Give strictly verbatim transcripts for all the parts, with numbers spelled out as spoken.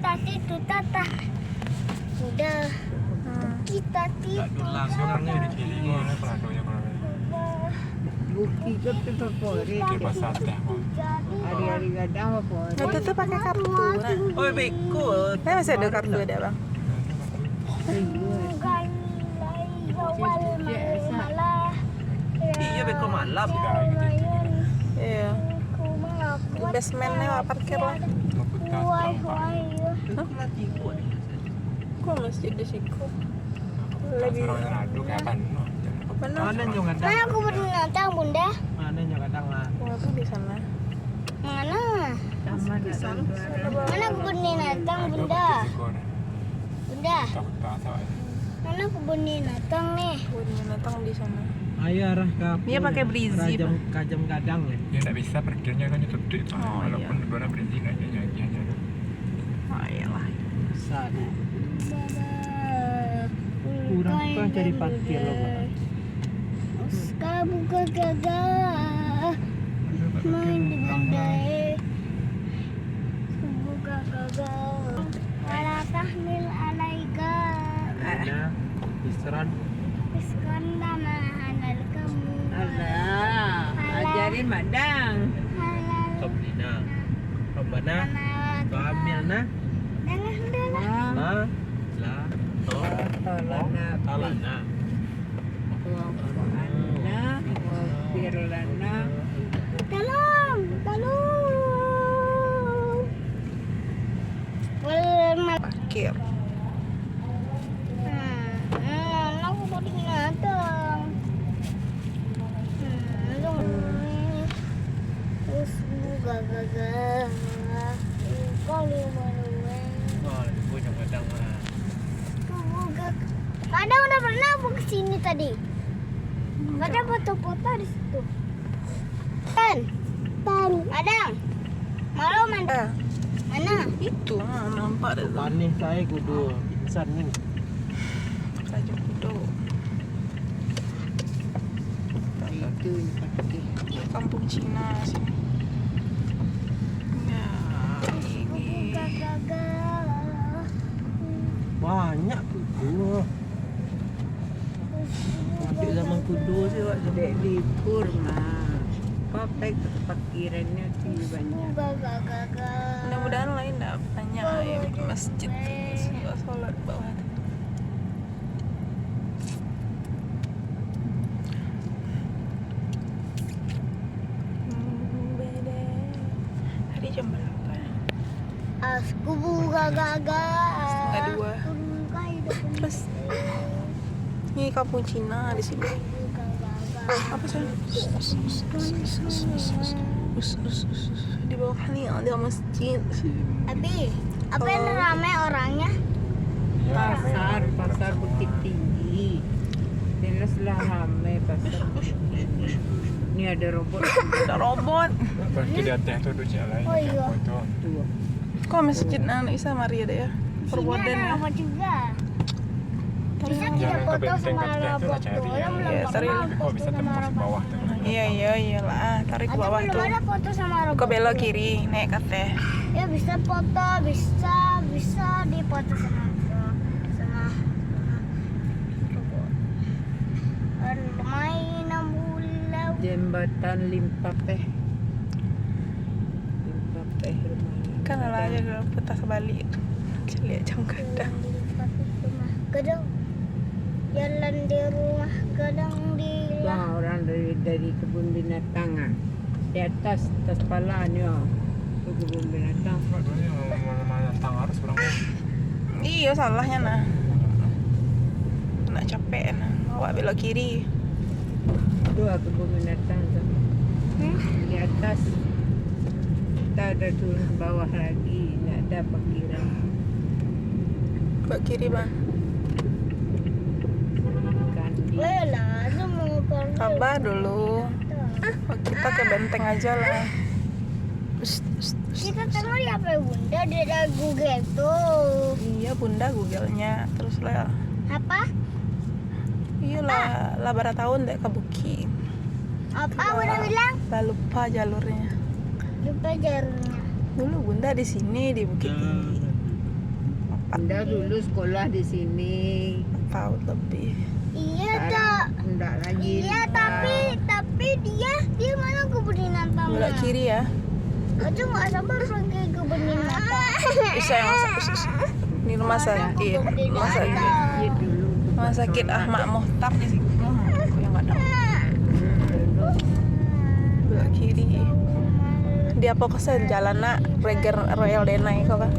Tati tu tatah. Udah. Hmm. Kita tipu. Bukit kan tu favorit. Hari-hari gadang favorit. Itu tu pakai kartu, nah. Oh, beko. Kan masih ada kartu ada, Bang. Iya, beko malam. Iya. Di basementnya awak parkir lah. Hah? Kok masjid di situ? Lebih mana? Mana nyo gadang? Mana aku pernah datang, Bunda? Mana nyo gadang lah? Waktu di sana. Mana? Taman di sana. Mana aku pernah datang, Bunda? Bunda. Mana aku pernah datang nih? Pernah datang di sana. Ayo arah ka Dia pakai berizi, Raja Pak. Kajam gadang ni. Ya, tak bisa parkirnya kan tutup. Oh, walaupun iya. Dua orang berizi, nggak ada nyanyi aja. Ah, iyalah. Kurang kan cari parkir lo, Pak? Uska buka gagah, main dengan dae. Buka gagah. Wala tahmil alaika. Nah, isran. Iskan lama halal kamu. Alah, ajarin madang. Halal. Qablina. Rabbana. Rabbana. Wa amilna. Jangan dulu. Ma. La. To. Talana. Talana. Wa'fu anna, waghfir lana. Tolong, tolong. Parkir. Hmm, hmm, aku mau datang. Hmm, dong. Terus, gagah-gagah. Kau lima dua. Wah, lebih banyak datang lah. Tuh, gagah. Kadang udah pernah aku kesini tadi. Ada foto-foto di situ. Tan. Tan. Kadang. Malam ada. Eh. Mana? Itu, ah, nampak dah tu. Panih saya kudu pingsan ni. Raja Kudo. Itu yang pakai. Kampung Cina sini. Ya, ini. Banyak kudo. Waktu zaman kudo sih, wak, jadi libur mah. Pakai parkirannya sih banyak. Mudah-mudahan lain dah banyak ya, masjid. Suka sholat bawah tu. Hari jam berapa? Asku buka gaga. Setengah dua. Terus, ini kampung Cina di sini. Apa sih? Di bawah ni ada masjid. Abi, apa yang ramai orangnya? Pasar, pasar Bukit Tinggi. Jelas lah ramai pasar Bukit Tinggi. Ini ada robot. Ada robot. Berarti di atas tu duduk cak lain. Oh, iya. Tuh. Kok masjid nan Isa mari ada ya? Perboden ya. Robot juga. Bisa tidak foto sama robot? Iya, tarik. Iya, iya, iyalah. Tarik ke bawah tu. Ada foto sama robot. Kau belok kiri, naik ke atas. Ya, bisa foto, bisa, bisa dipoto sama, sama robot. Main bola. Jembatan Limpapeh. Limpapeh rumahnya. Kan lah, ya, kalau putar sebalik. Celiak jam gadang. Limpapeh rumah gadang. Jalan di rumah gadang di. Wah, orang dari, dari kebun binatang, ah. Di atas, atas pala ni, oh. Tu kebun binatang. Sebab tu ni, binatang harus orang. Iyo, salahnyo nah. Nak capek nah. Awak belok kiri. Tu lah kebun binatang tu. Hmm? Di atas. Tak ada turun ke bawah lagi. Nak ada parkiran. Belok kiri, Bang. Ikan di. Sabar dulu. Oh, kita ke Benteng aja lah. Kita tengok di apa Bunda, di Google tu. Iya, Bunda Google-nya. Terus lah. Apa? Iya lah, lah bara tahun dek ka Bukit. Apa Bunda bilang? Lah lupa jalurnya. Lupa jalurnya. Dulu Bunda di sini, di Bukit Tinggi. Indah dulu sekolah di sini. Empat tahun lebih. Iya, Sekarang tak. Enggak lagi. Iya, tapi, tapi dia, dia mana kebun binatang? Belok kiri ya. Aja nggak sabar pergi kebun binatang. Bisa yang masak. Ini rumah sakit. Rumah sakit. Iya, dulu. Rumah sakit Ahmad Muhtar di situ. Aku yang nggak tahu. Belok kiri. Di apo ko sen jalan nak Reger Royal Denai ko kan?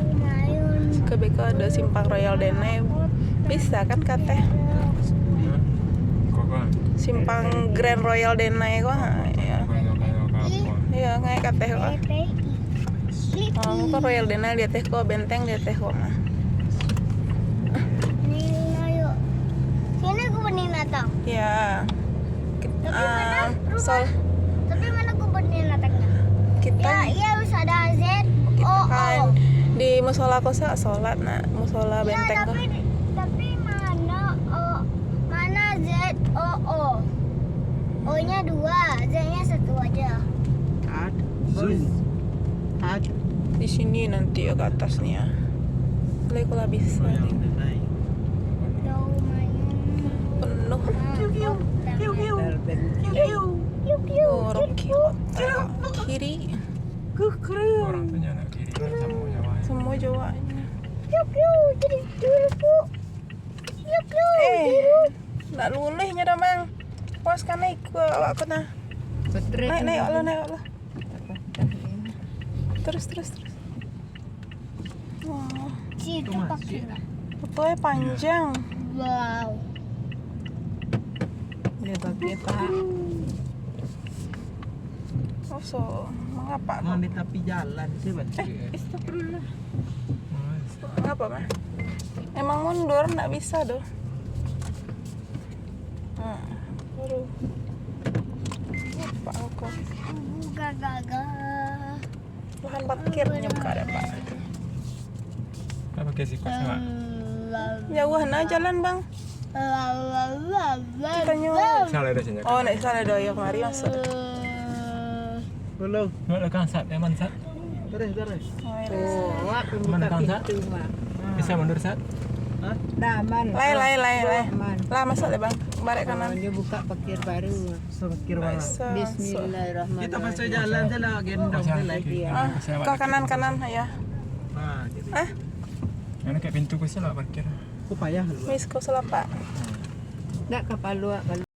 Suka beko ada simpang Royal Denai. Bisa kan kateh? Simpang Grand Royal Denai ko. Ha, iya. Iya, ngai kateh ko. Oh, muko Royal Denai di ateh ko, benteng di ateh ko mah. Ini, ayo. Sini aku benih binatang. Ya. Tapi mana rumah? Sol- Tapi mana aku benih binatangnya? Kita Ya, iya harus ada Z O O. Kan di musola ko sa-, sholat nak, musola Ya, benteng ko. tapi, tapi mana O, mana Z O O? O-nya dua, Z-nya satu aja. Ad, zoom. Ad. Di sini nanti ya ke atas nih ya. Mulai kalau bisa nih. Penuh. Kiu, kiu. Kiu, kiu. Kiu, kiu. Oh, Rocky Kota kiri. Orang tuanya anak kiri. Semua Jawanya. Kiu, kiu. Jadi dulu, Bu. Kiu, kiu. Eh, nak lulehnya dah, Mang. Puas kan naik ke awak ko nah. Naik, naik, Allah, naik, Allah. Terus, terus, terus. Wah. Situ pakai. Fotonya panjang. Wow. Dia pakai, Pak. Oh, so, mengapa? Mau di tapi jalan sih, Bang. Eh, astagfirullah. Mengapa, Bang? Emang mundur ndak bisa doh. Nah, baru. Apa kok? Gagah. Lahan parkirnya buka ada, Pak. Apa ke sih, Pak? Jauh nah jalan, Bang. Kita nyo. Salah dah sini. Oh, nak salah dah ya, kemari masuk. Belum. Nak lekang sat, eman sat. Tarik, tarik. Oh, awak pembuka pintu, Mak. Bisa mundur sat? Hah? Dah aman. Lai, lai, lai, lai. Aman. Lah, masuk deh, Bang. Barek kanan. Oh, dia buka parkir baru. Bisa parkir, Bang. Bisa, masuk. Bismillahirrahmanirrahim. Kita pasal jalan je lah, gendong je lah. Iya. Ah, ke kanan, kanan, ya. Ah, gitu. Ah? Anu kayak pintu ko sih lah parkir. Ko payah lu. Miss ko selapak. Ndak kapalo, kalau